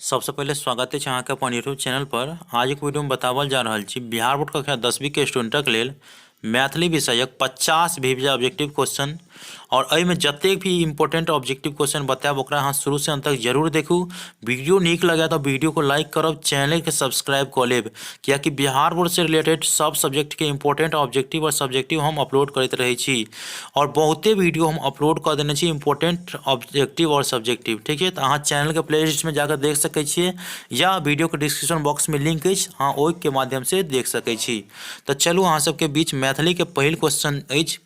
सबसँ पहिले स्वागत अछि अहाँके अपन यूट्यूब चैनल पर। आजुक वीडियोमे बताओल जा रहल छी बिहार बोर्ड कक्षा 10वीं के स्टूडेंटक लेल मैथिली विषयक 50 भी ऑब्जेक्टिव क्वेश्चन और एहिमे जतेक भी इम्पोर्टेंट ऑब्जेक्टिव क्वेश्चन बतायब ओकरा अहाँ शुरूसँ अंत तक जरूर देखू। वीडियो नीक लगे तऽ वीडियो को लाइक करब, चैनल के सब्सक्राइब कऽ लेब, कियाकि बिहार बोर्ड से रिलेटेड सब सब्जेक्ट के इम्पोर्टेंट ऑब्जेक्टिव और सब्जेक्टिव हम अपलोड करैत रहै छी और बहुते वीडियो हम अपलोड कऽ देने छी इम्पोर्टेंट ऑब्जेक्टिव और सब्जेक्टिव। ठीक छै, तऽ अहाँ चैनलके प्ले लिस्टमे जाकऽ देख सकै छियै या वीडियोके डिस्क्रिप्शन बॉक्समे लिंक अछि, अहाँ ओहिके माध्यमसँ देख सकै छी। तऽ चलू अहाँ सबके बीच मैथिलीके पहिल क्वेश्चन अछि,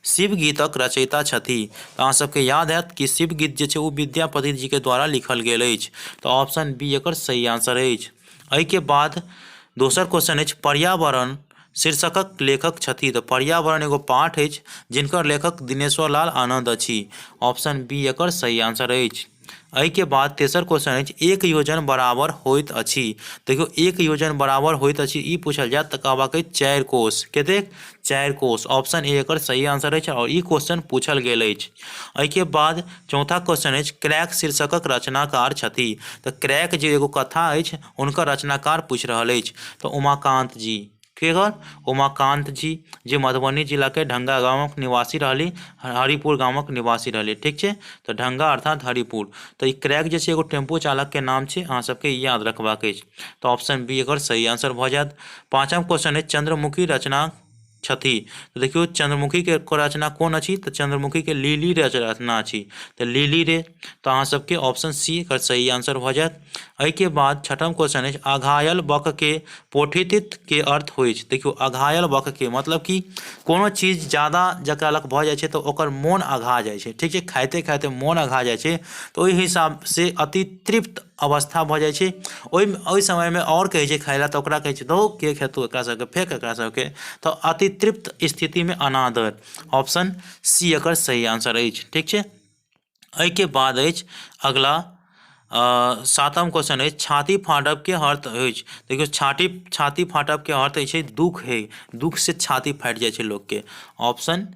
शिव गीतक रचयिता छथि। तऽ अहाँ सबके याद हैत कि शिव गीत जे छै ओ विद्यापति जीके द्वारा लिखल गेल अछि, तऽ ऑप्शन बी एकर सही आंसर अछि। एहिके बाद दोसर क्वेश्चन अछि, पर्यावरण शीर्षकक लेखक छथि। तऽ पर्यावरण एगो पाठ अछि जिनकर लेखक दिनेश्वर लाल आनंद अछि, ऑप्शन बी एकर सही आंसर अछि। एहिके बाद तेसर क्वेश्चन अछि, एक योजन बराबर होइत अछि। देखियौ एक योजन बराबर होइत अछि ई पूछल जायत तऽ कहबाक अछि 4 कोस। कतेक? 4 कोस। ऑप्शन ए एकर सही आंसर अछि और ई क्वेश्चन पूछल गेल अछि। एहिके बाद चौथा क्वेश्चन अछि, क्रैक शीर्षकक रचनाकार छथि। तऽ क्रैक जे एगो कथा अछि हुनकर रचनाकार पूछि रहल अछि, तऽ उमाकांत जी। केकर? उमाकांत जी, जे मधुबनी जिलाके ढंगा गामक निवासी रहली, हरिपुर गामक निवासी रहली। ठीक छै, तऽ ढंगा अर्थात हरिपुर। तऽ ई क्रैक जे छै एगो टेम्पू चालकके नाम छै, अहाँ सबके याद रखबाक अछि। तऽ ऑप्शन बी एकर सही आंसर भऽ जायत। पाँचम क्वेश्चन अछि, चंद्रमुखी रचना छथि। तऽ देखियौ चंद्रमुखीके रचना कोन अछि, तऽ चंद्रमुखीके लिली रचना अछि, तऽ लिली रे। तऽ अहाँ सबके ऑप्शन सी एकर सही आंसर भऽ जायत। एहिके बाद छठम क्वेश्चन अछि, अघायल बकके पोठितित के अर्थ होइछ। देखियौ अघायल बकके मतलब कि कोनो चीज ज्यादा जकरा लग भऽ जाइ छै तऽ ओकर मोन अघा जाइ छै। ठीक छै, खाइते खाइते मोन अघा जाइ छै, तऽ ओहि हिसाबसँ अतितृप्त अवस्था भऽ जाइ छै। ओहि समयमे आओर कहै छै खाइ लए तऽ ओकरा कहै छै धौ के खेतौ एकरा सबके, फेक एकरा सबके। तऽ अतितृप्त स्थितिमे अनादर, ऑप्शन सी एकर सही आंसर अछि। ठीक छै, एहिके बाद अछि अगला सातम क्वेश्चन अछि, छाती फाटबके अर्थ अछि। देखियौ छाती फाटबके अर्थ अछि दुख है, दुख से छाती फाटि जाइ छै लोकके। ऑप्शन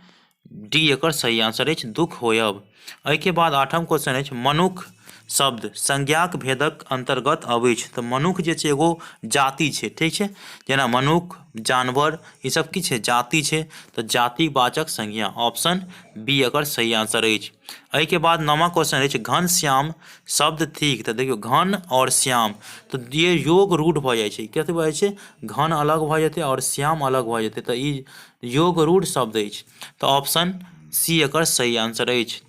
डी एकर सही आंसर अछि, दुख होयब। एहिके बाद आठम क्वेश्चन अछि, मनुख शब्द संज्ञाक भेदक अन्तर्गत अबैछ। तऽ मनुख जे छै एगो जाति छै। ठीक छै, जेना मनुख, जानवर, ई सब की छै? जाति छै। तऽ जातिवाचक संज्ञा, ऑप्शन बी एकर सही आंसर अछि। एहिके बाद नौमा क्वेश्चन अछि, घन श्याम शब्द थिक। तऽ देखियौ घन और श्याम तऽ ये योग रूढ़ भऽ जाइ छै। कथी भऽ जाइ छै? घन अलग भऽ जेतै और श्याम अलग भऽ जेतै, तऽ ई योग रूढ़ शब्द अछि। तऽ ऑप्शन सी एकर सही आंसर अछि।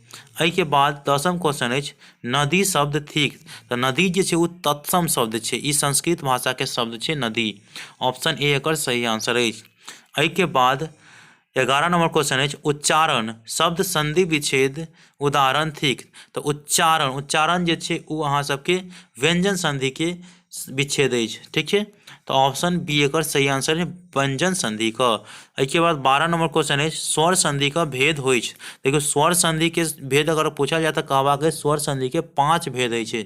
एहिके बाद 10म क्वेश्चन अछि, नदी शब्द थिक। तऽ नदी जे छै ओ तत्सम शब्द छै, ई संस्कृत भाषाके शब्द छै नदी। ऑप्शन ए एकर सही आंसर अछि। एहिके बाद 11 नंबर क्वेश्चन अछि, उच्चारण शब्द संधि विच्छेद उदाहरण थिक। तऽ उच्चारण जे छै ओ अहाँ सबके व्यंजन संधिके विच्छेद अछि। ठीक छै, तऽ ऑप्शन बी एकर सही आंसर है, व्यंजन संधि क। एहिके बाद 12 नंबर क्वेश्चन अछि, स्वर संधि क भेद होइछ। देखियौ स्वर संधि के भेद अगर पूछल जाय तऽ कहबाक अछि स्वर संधि के 5 भेद अछि।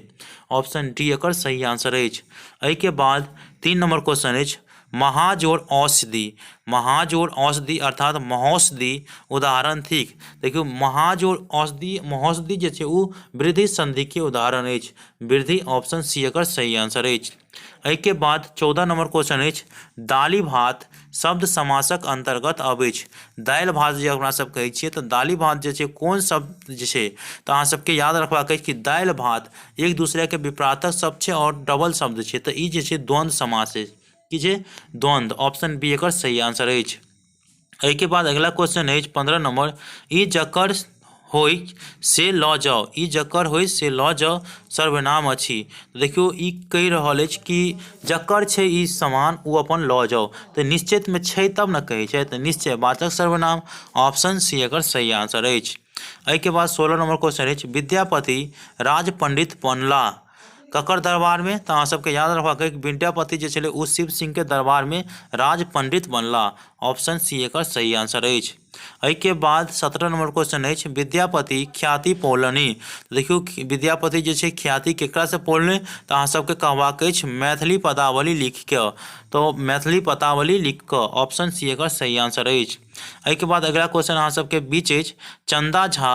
ऑप्शन डी एकर सही आंसर अछि। एहिके बाद 3 नंबर क्वेश्चन अछि, महाजोर औषधि। महाजोर औषधि अर्थात महौषधि उदाहरण थिक। देखियौ महाजोर औषधि, महौषधि जे छै ओ वृद्धि संधि के उदाहरण अछि। वृद्धि, ऑप्शन सी एकर सही आंसर अछि। एहिके बाद 14 नंबर क्वेश्चन अछि, दालि भात शब्द समासक अन्तर्गत अबैछ। दालि भात जे अपना सब कहै छियै तऽ दालि भात जे छै कोन शब्द जे छै, तऽ अहाँ सबके याद रखबाक अछि कि दालि भात एक दूसरेके विपरार्थक शब्द छै और डबल शब्द छै, तऽ ई जे छै द्वन्द्व समास अछि। की छै? द्वन्द्व। ऑप्शन बी एकर सही आंसर अछि। एहिके बाद अगिला क्वेश्चन अछि 15 नंबर, ई जकर होइ से लऽ जाउ। ई जकर होइ से लऽ जाउ सर्वनाम अछि। देखियौ ई कहि रहल अछि कि जकर छै ई सामान ओ अपन लऽ जाउ, तऽ निश्चितमे छै तब ने कहै छै, तऽ निश्चयवाचक सर्वनाम, ऑप्शन सी एकर सही आंसर अछि। एहिके बाद 16 नंबर क्वेश्चन अछि, विद्यापति राज पंडित बनला ककर दरबारमे? तऽ अहाँ सबके याद रखबाक अछि विद्यापति जे छलै ओ शिव सिंहके दरबारमे राज पंडित बनला। ऑप्शन सी एकर सही आंसर अछि। एहिके बाद 17 नंबर क्वेश्चन अछि, विद्यापति ख्याति पौलनि। देखियौ विद्यापति जे छै ख्याति केकरासँ पौलनि, तऽ अहाँ सबके कहबाक अछि मैथिली पदावली लिख कऽ, तऽ मैथिली पदावली लिख कऽ, ऑप्शन सी एकर सही आंसर अछि। एहिके बाद अगिला क्वेश्चन अहाँ सबके बीच अछि, चंदा झा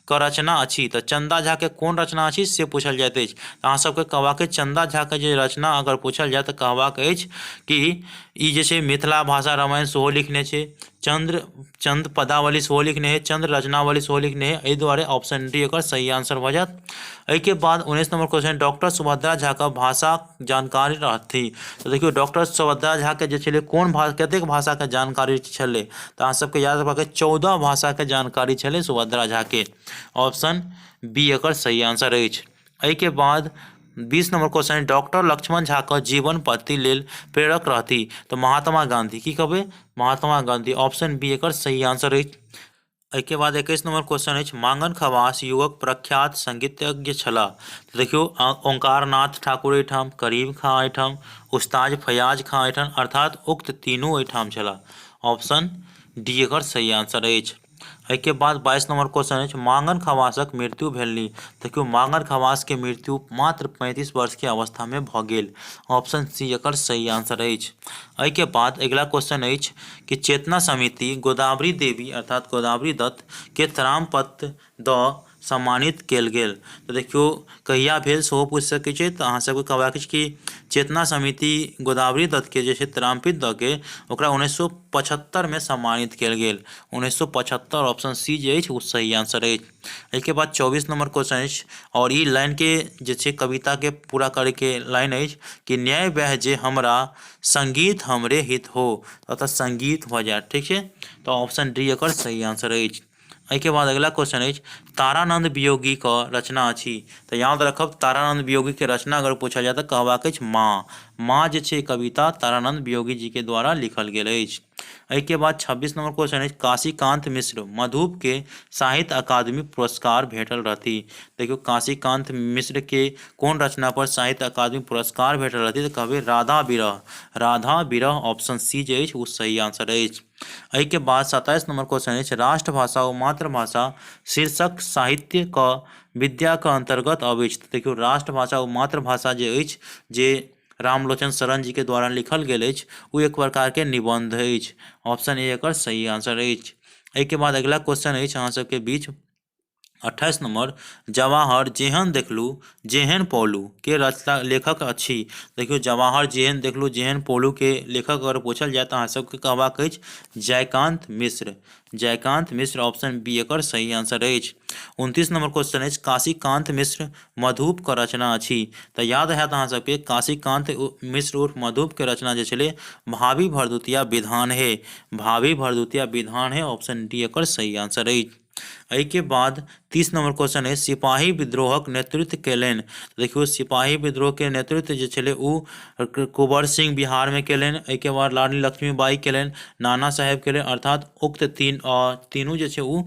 के रचना अछि। तऽ चन्दा झा के कोन रचना अछि से पूछल जाइत अछि। तऽ अहाँ सबके कहबाक अछि चन्दा झा के जे रचना अगर पूछल जाय तऽ कहबाक अछि कि ई जे छै मिथिला भाषा रामायण सेहो लिखने छै, चन्द्र चन्द पदावली सेहो लिखने है, चन्द्र रचनावली सेहो लिखने है, एहि दुआरे ऑप्शन डी एकर सही आंसर भऽ जायत। एहिके बाद 19 number question, doctor Subhadra Jha के भाषा जानकारी रहथि। तऽ देखियौ डॉक्टर सुभद्रा झा के जे छलै कोन भाषा, कतेक भाषा के जानकारी छलै, तऽ अहाँ सबके याद रखबाक अछि 14 भाषा के जानकारी छलै सुभद्रा झा के। ऑप्शन बी एकर सही आंसर अछि। एहिके बाद 20 number question, doctor Laxman Jha के जीवन पद्धति लेल प्रेरक रहथि। तऽ महात्मा गांधी, की कहबै, महात्मा गांधी, ऑप्शन बी एकर सही आंसर अछि। एहिके बाद 21 नंबर क्वेश्चन अछि, मांगन खवास युगक प्रख्यात संगीतज्ञ छलाह। तऽ देखियौ ओंकारनाथ ठाकुर एहिठाम, करीम खां एहिठाम, उस्ताद फैयाज खां एहिठाम, अर्थात उक्त तीनू एहिठाम छलाह। ऑप्शन डी एकर सही आंसर अछि। एहिके बाद 22 नंबर क्वेश्चन अछि, मांगन खवासक मृत्यु भेलनि। देखियौ मांगन खवासके मृत्यु मात्र 35 वर्षके अवस्थामे भऽ गेल। ऑप्शन सी एकर सही आंसर अछि। एहिके बाद अगिला क्वेश्चन अछि कि चेतना समिति गोदावरी देवी अर्थात गोदावरी दत्त के त्रामपत्र दऽ सम्मानित कयल गेल। तऽ देखियौ कहिया भेल सेहो पूछि सकै छै। तऽ अहाँ सबके कहबाक अछि कि चेतना समिति गोदावरी दत्तके जे छै त्रामपित दऽ के ओकरा 1975मे सम्मानित कयल गेल। 1975 ऑप्शन सी जे अछि ओ सही आंसर अछि। एहिके बाद 24 नंबर क्वेश्चन अछि आओर ई लाइनके जे छै कविताके पूरा करैके लाइन अछि कि न्याय वएह जे हमरा संगीत हमरे हित हो, अतः संगीत भऽ जायत। ठीक छै, तऽ ऑप्शन डी एकर सही आंसर अछि। एहिके बाद अगिला क्वेश्चन अछि, तारानंद वियोगी के रचना अछि। तऽ याद रखब तारानंद वियोगी के रचना अगर पूछल जाय तऽ कहबाक अछि माँ। माँ जे छै कविता तारानंद वियोगी जी के द्वारा लिखल गेल अछि। एहिके बाद 26 नंबर क्वेश्चन अछि, काशीकांत मिश्र मधुप के साहित्य अकादमी पुरस्कार भेटल रहथि। देखियौ काशीकांत मिश्र के कोन रचना पर साहित्य अकादमी पुरस्कार भेटल रहथि, तऽ कहबै राधा विरह। राधा विरह ऑप्शन सी जे अछि ओ सही आंसर अछि। एहिके बाद 27 नंबर क्वेश्चन अछि, राष्ट्रभाषा ओ मातृभाषा शीर्षक साहित्य क विद्या के अंतर्गत अबै छै। देखियौ राष्ट्रभाषा ओ मातृभाषा जे अछि जे रामलोचन शरण जी के द्वारा लिखल गेल अछि ओ एक प्रकार के निबंध अछि। ऑप्शन ए एकर सही आंसर अछि। एहिके बाद अगिला क्वेश्चन अछि अहाँ सबके बीच 28 नंबर, जवाहर जेहन देखलू जेहन पौलू के रचना लेखक अछि। देखियौ जवाहर जेहन देखलू जेहन पौलू के लेखक अगर पूछल जाय तऽ अहाँ सबके कहबाक अछि जयकांत मिश्र। जयकांत मिश्र ऑप्शन बी एकर सही आंसर अछि। 29 नंबर क्वेश्चन अछि, काशीकांत मिश्र मधुप के रचना अछि। तऽ याद हैत अहाँ सबके काशीकांत मिश्र उर्फ मधुप के रचना जे छलै भावी भरदुतिया विधान है। भावी भरदुतिया विधान है ऑप्शन डी एकर सही आंसर अछि। एहिके बाद 30 नंबर क्वेश्चन है, सिपाही विद्रोहक नेतृत्व केलनि। देखियौ सिपाही विद्रोहके नेतृत्व जे छलै ओ कुंवर सिंह बिहारमे केलनि, एहिके बाद रानी लक्ष्मीबाई केलनि, नाना साहेब केलनि, अर्थात उक्त तीनू जे छै ओ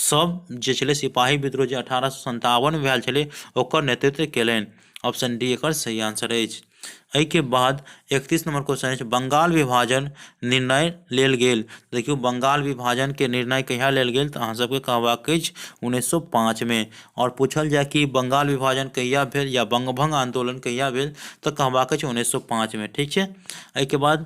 सब जे छलै सिपाही विद्रोह जे 1857 मे भेल छलै ओकर नेतृत्व केलनि। ऑप्शन डी एकर सही आंसर अछि। एहिके बाद 31 नंबर क्वेश्चन अछि, बंगाल विभाजन निर्णय लेल गेल। देखियौ बंगाल विभाजन के निर्णय कहिया लेल गेल, तऽ अहाँ सबके कहबाक अछि 1905 मे। आओर पूछल जाय कि बंगाल विभाजन कहिया भेल या बंगभंग आंदोलन कहिया भेल, तऽ कहबाक अछि 1905 मे। ठीक छै, एहिके बाद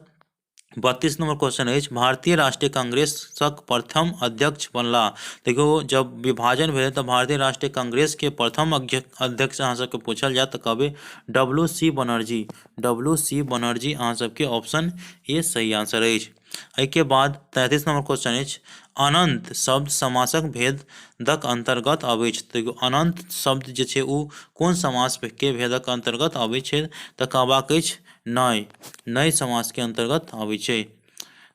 32 नंबर क्वेश्चन अछि, भारतीय राष्ट्रीय कांग्रेसक प्रथम अध्यक्ष बनला। देखियौ जब विभाजन भेलै तऽ भारतीय राष्ट्रीय कांग्रेस के प्रथम अध्यक्ष अहाँ सबके पूछल जाय तऽ कहबै W C Banerjee. W C Banerjee अहाँ सबके ऑप्शन ए सही आंसर अछि। एहिके बाद 33 नंबर क्वेश्चन अछि, अनंत शब्द समासक भेदक अंतर्गत अबै छै। देखियौ अनंत शब्द जे छै ओ कोन समास के भेदक अंतर्गत अबै छै, तऽ कहबाक अछि नय, नय समासके अन्तर्गत अबै छै।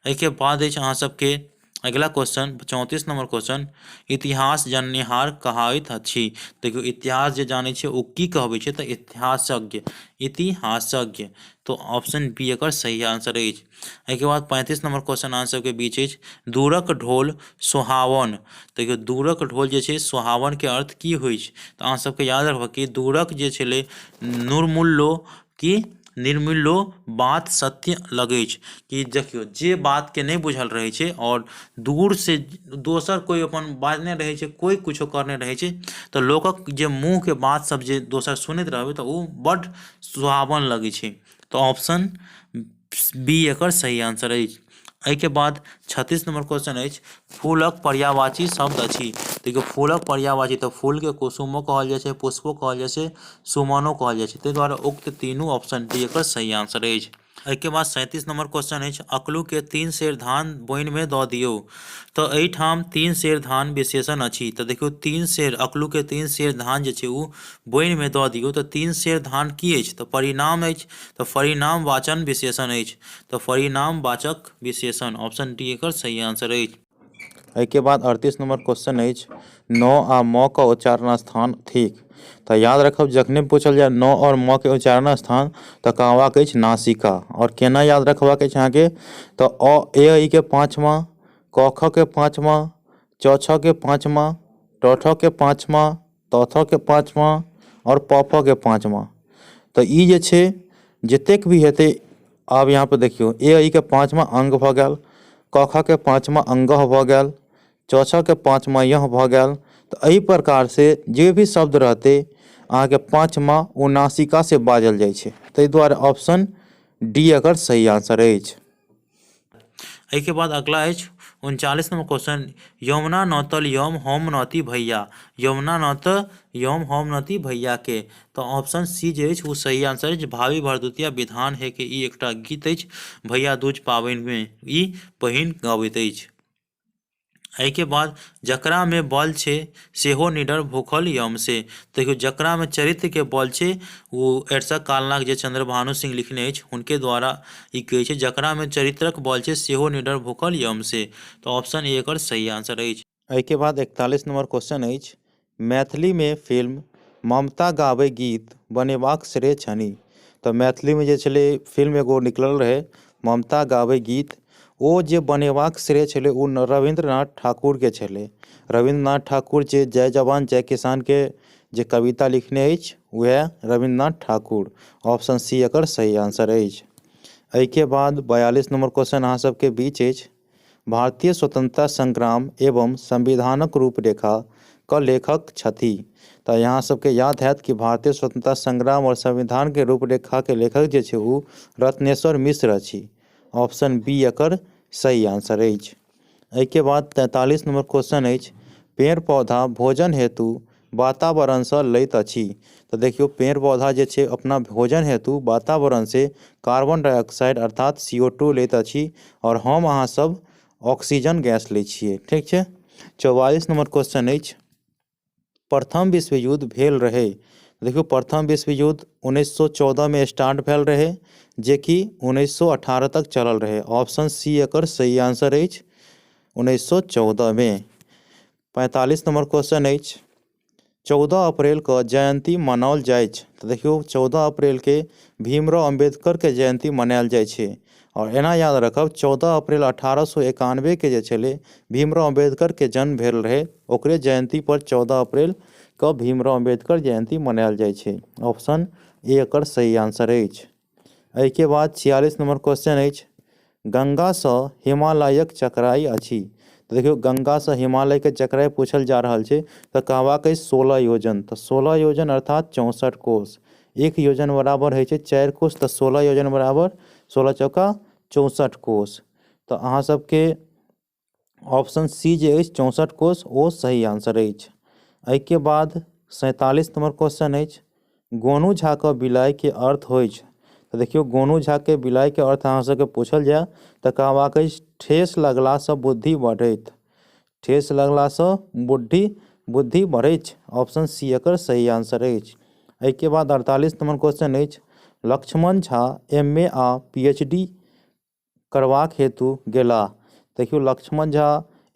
एहिके बाद अछि अहाँ सबके अगिला क्वेश्चन 34 नंबर क्वेश्चन, इतिहास जाननिहार कहाइत अछि। देखियौ इतिहास जे जानै छै ओ की कहबै छै, तऽ इतिहासज्ञ, इतिहासज्ञ, तो ऑप्शन बी एकर सही आंसर अछि। एहिके बाद 35 नंबर क्वेश्चन अहाँ सबके बीच अछि, दूरक ढोल सोहावन। देखियौ दूरक ढोल जे छै सोहावन के अर्थ की होइ छै, तऽ अहाँ सबके याद रखब कि दूरक जे छलै निर्मूलो कि निर्मूलो बात सत्य लगैछ। कि देखियौ जे बातके नहि बुझल रहै छै आओर दूर से दोसर कोइ अपन बाजने रहै छै, कोइ कुछो करने रहै छै, तऽ लोकक जे मुँहके बात सब जे दोसर सुनैत रहबै तऽ ओ बड्ड सुहावन लगै छै। तऽ ऑप्शन बी एकर सही आंसर अछि। एहिके बाद 36 नंबर क्वेश्चन अछि, फूलक पर्यायवाची शब्द अछि। देखियौ फूलक पर्यायवाची तऽ फूलके कुसुमो कहल जाइ छै, पुष्पो कहल जाइ छै, सुमनो कहल जाइ छै, ताहि दुआरे उक्त तीनू ऑप्शन डी एकर सही आंसर अछि। एहिके बाद 37 नंबर क्वेश्चन अछि, अकलूके 3 सेर धान बोइनमे दऽ दियौ। तऽ एहिठाम 3 सेर धान विशेषण अछि। तऽ देखियौ 3 सेर अकलूके 3 सेर धान जे छै ओ बोइनमे दऽ दियौ। तऽ 3 सेर धान की अछि? तऽ परिणाम अछि। तऽ परिणाम वाचन विशेषण अछि। तऽ परिणामवाचक विशेषण ऑप्शन डी एकर सही आंसर अछि। एहिके बाद 38 नंबर क्वेश्चन अछि, न आ म के उच्चारण स्थान थिक। तऽ याद रखब जखने पूछल जाय न और म के उच्चारण स्थान तऽ कहबाक अछि नासिका। और केना याद रखबाक अछि अहाँके, तऽ अ ए ई के पाँचमा, क ख के पाँचमा, च छ के पाँचमा, ट ठ के पाँचमा, त थ के पाँचमा और प फ के पाँचमा। तऽ ई जे छै जतेक भी हेतै, आब यहाँ पर देखियौ ए ई के पाँचमा अंग भऽ गेल, क ख के पाँचमा अंग भऽ गेल, च छ के पाँचमा यह भऽ गेल। तऽ एहि प्रकार से जे भी शब्द रहतै अहाँके पाँचमा ओ नासिका से बाजल जाइ छै, ताहि दुआरे ऑप्शन डी एकर सही आंसर अछि। एहिके बाद अगला अछि 39 नंबर क्वेश्चन, यमुना नौतल यम हम नौती भैया। यमुना नौत यम हम नौती भैया के। तऽ ऑप्शन सी जे अछि ओ सही आंसर अछि। भावी भरदुतिया विधान हे के ई एकटा गीत अछि, भैया दूज पाबनिमे ई बहिन गबैत अछि। एहिके बाद जकरामे बल छै सेहो निडर भूखल यम से। देखियौ जकरामे चरित्रके बल छै ओ एरसक कालनाग जे चंद्रभानु सिंह लिखने अछि हुनके द्वारा ई कहै छै जकरामे चरित्रक बल छै सेहो निडर भूखल यम से। तऽ ऑप्शन ए एकर सही आंसर अछि। एहिके बाद 41 नंबर क्वेश्चन अछि, मैथिलीमे फिल्म ममता गाबै गीत बनेबाक श्रेय छनि। तऽ मैथिलीमे जे छलै फिल्म एगो निकलल रहै ममता गाबै गीत, ओ जे बनेबाक श्रेय छलै ओ रविन्द्रनाथ ठाकुरके छलै। रविन्द्रनाथ ठाकुर जे जय जवान जय किसानके जे कविता लिखने अछि वएह रविन्द्रनाथ ठाकुर, ऑप्शन सी एकर सही आंसर अछि। एहिके बाद 42 नंबर क्वेश्चन अहाँ सबके बीच अछि, भारतीय स्वतंत्रता संग्राम एवं संविधानक रूपरेखा क लेखक छथि। तऽ यहाँ सबके याद हैत कि भारतीय स्वतंत्रता संग्राम और संविधान के रूपरेखा के लेखक जे छै ओ रत्नेश्वर मिश्र अछि, ऑप्शन बी एकर सही आंसर अछि। एहिके बाद 43 नंबर क्वेश्चन अछि, पेड़ पौधा भोजन हेतु वातावरणसँ लैत अछि। तऽ देखियौ पेड़ पौधा जे छै अपना भोजन हेतु वातावरण से कार्बन डाइऑक्साइड अर्थात CO2 लैत अछि और हम अहाँ सब ऑक्सीजन गैस लै छियै, ठीक छै। 44 नंबर क्वेश्चन अछि, प्रथम विश्व युद्ध भेल रहै। देखियौ प्रथम विश्व युद्ध 1914 में स्टार्ट भेल रहै जेकि 1918 तक चलल रहै, ऑप्शन सी एकर सही आंसर अछि 1914 में। 45 नंबर क्वेश्चन अछि, 14 अप्रैल के जयंती मनाओल जाइछ। तऽ देखियौ 14 अप्रैल के भीमराव अम्बेडकर के जयंती मनायल जाइ छै और एना याद रखब 14 अप्रैल 1891 के जे छलै भीमराव अम्बेडकर के जन्म भेल रहै, ओकरे जयंती पर 14 अप्रैल के भीमराव अम्बेडकर जयंती मनायल जाइ छै, ऑप्शन ए एकर सही आंसर अछि। एहिके बाद 46 नंबर क्वेश्चन अछि, गंगासँ हिमालयक चकराई अछि। तऽ देखियौ गंगासँ हिमालयके चकराई पूछल जा रहल छै तऽ कहबाक अछि 16 योजन। तऽ 16 योजन अर्थात 64 कोस, एक योजन बराबर होइ छै 4 कोस, तऽ 16 योजन बराबर 16 चौका 64 कोस। तऽ अहाँ सबके ऑप्शन सी जे अछि 64 कोस ओ सही आंसर अछि। एहिके बाद 47 नंबर क्वेश्चन अछि, गोनू झा के बिलाइ के अर्थ होइछ। तऽ देखियौ गोनू झा के बिलाइ के अर्थ अहाँ सबके पूछल जाय तऽ कहबाक अछि ठेस लगलासँ बुद्धि बढ़ैत, ठेस लगलासँ बुद्धि बढ़ैछ, ऑप्शन सी एकर सही आंसर अछि। एहिके बाद 48 नंबर क्वेश्चन अछि, लक्ष्मण झा एम ए आ पी एच डी करबाक हेतु गेलाह। देखियौ लक्ष्मण झा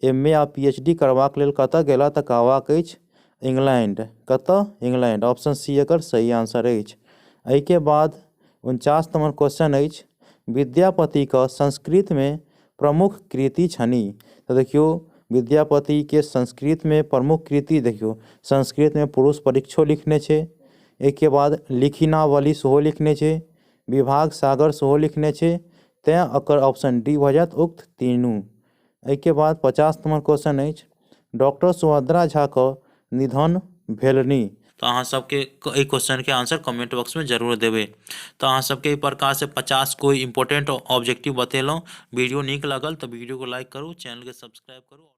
एम ए आ पी एच डी करबाक लेल कतऽ गेलाह तऽ कहबाक अछि इंग्लैंड, कतऽ? इंग्लैंड, ऑप्शन सी एकर सही आंसर अछि। एहिके बाद 49 नंबर क्वेश्चन अछि, विद्यापति के संस्कृत में प्रमुख कृति छनि। तऽ देखियौ विद्यापति के संस्कृत में प्रमुख कृति, देखियौ संस्कृत में पुरुष परीक्षो लिखने छै, एहिके बाद लिखिनावली सेहो लिखने छै, विभाग सागर सेहो लिखने छै, तैँ एकर ऑप्शन डी भऽ जायत उक्त तीनू। एहिके बाद 50 नंबर क्वेश्चन अछि, डॉक्टर सुभद्रा झा के निधन भेलनि। तऽ अहाँ सबके एहि क्वेश्चनके आंसर कमेंट बॉक्समे जरूर देबै। तऽ अहाँ सबके एहि प्रकारसँ 50 गो इम्पोर्टेंट ऑब्जेक्टिव बतेलहुँ। वीडियो नीक लागल तऽ वीडियो को लाइक करू, चैनलके सब्सक्राइब करू।